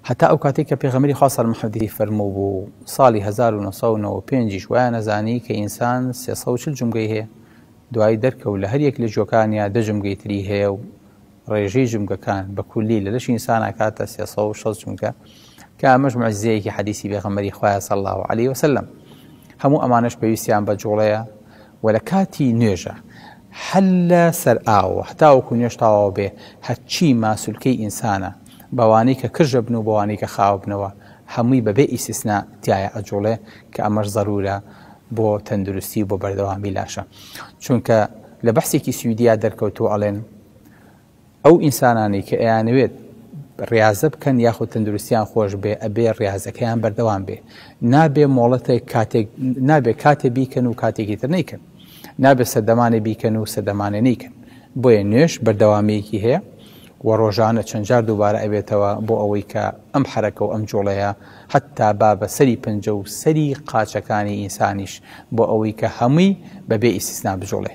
هەتا ئەو کاتەی کە پێغەمبەری خوا صلی محمدی فەرموو بوو ساڵی 1995 یش وایان ئەزانی کە ئینسان 340 جومگەی هەیە دوایی دەرکەوت لە هەر یەک لە جۆکانیا دە جومگەی تری هەیە و ڕێژەی جومگەکان بە کولی لە لەشی ئینسان ئەکاتە 360 جومگە کە ئەمەش معجزەیەکی حەدیسی پێغەمبەری خوایە صلی الله علیه وسلم هەموو ئەمانەش پێویستیان بە جوڵەیە و لە کاتی نوێژە هەر لە سەر ئاوەوە هەتاوەکو نوێژ تەواو بێ هەرچی ماسولکەی ئینسانە بەوانەی کە کرژە بن و بەوانەی کە خاو بنەوە هەمووی بەبێ ئیسیسنا تایە ئەجوڵێ کە ئەمەش زەرورە بۆ تەندروستی و بۆ بەردەوامی لاشە چونکە لە بەحسێکی سویدیا دەرکەوتووە ئەڵێن ئەو ئینسانانەی کە ئەیانەوێت ڕیازە بکەن یاخود تەندروستیان خۆش بێ ئەبێ ڕیازەکەیان بەردەوام بێ نابێ مۆڵەتێک کاتێک نابێ کاتێ بیکەن و کاتێکی تر نیکەن نابێ سەردەمانێ بیکەن و سەردەمانێ نیکەن بۆیە نوێش بەردەوامیەکی هەیە و ڕۆژانە چەند جار دووبارە ئەبێتەوە بۆ ئەوەی کە ئەم حرەکە و ئەم جوڵەیە حتا با بە سەری پەنجە و سەری قاچەکانی ئینسانیش بۆ ئەوەی کە هەمووی بەبێ ئیسیسنا بجوڵێ.